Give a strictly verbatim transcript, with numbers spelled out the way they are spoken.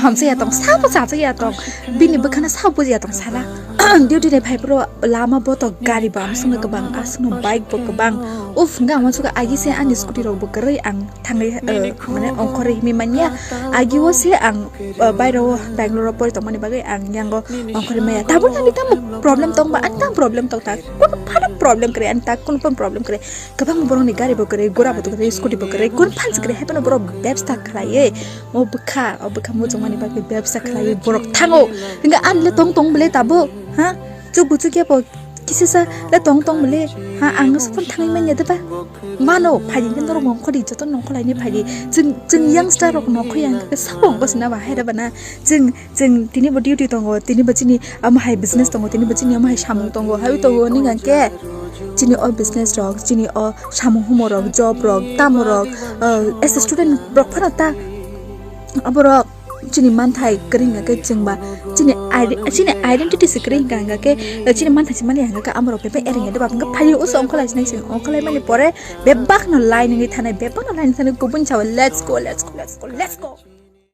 Hamsa ya tong, sabo chacha ya tong. Bini bwkhana sabo buji ya tong sala. Duty ni phai pro lama boto gari bo amsung kwbang, asung bike bo kwbang. Uf, nga mo suka agi se ani scooty rok bo kwrwi ang thangwi, eh, mane ongkhorwi himi manya. Agi o se ang, eh, bairo Bangalore o pori tongmani bagwi ang yango ongkhorwi maya. Tabuk ani tamo problem tong ba, ani tamo problem tong ta. Kono phano problem kwrwi ani ta, kono phano problem kwrwi. Kwbang borokni gari bo kwrwi, gura bo kwrwi, scooty bo kwrwi, kun phan se kwrwi, haibano borok bebsa khlaiwi, o bwkha, o bwkha muchungmani bagwi bebsa khlaiwi borok thango. Hingke ani le tong tong bole tabuk, ha? Chuk buchuk ya bo kisisa le tong tong bole, ha? Ang no sapan thangwi manya de ba? Mano, phaidi khe norok nongkhordi, joto nongkhorlaini phaidi. Chwng, chwng youngster rok nongkhor yang khe sabo wngkha sina ba, hai da ba na? Chwng Chwng tini bo duty tongo, tini bo chini amo hai business tongo, tini bo chini amo hai samung tongo, hai tongo ni hwnkhe chini o business rok, chini o samung humo rok, job rok, tamo rok, uh, as a student rok phano ta aborok chini manthai kwrwi hwnkha khe chwng ba chini ide-, chini identity se kwrwi hwnkha hwnkha khe, uh, chini manthai se mani hwnkha khe amorok bebak ere hwnkha khe bebak hwnkha phai uso ongkholai sinai chwng ongkholai mani pore bebak no line wngwi thanai, bebak no line wngwi thanai kubun sawi let's go, let's go, let's go, let's go.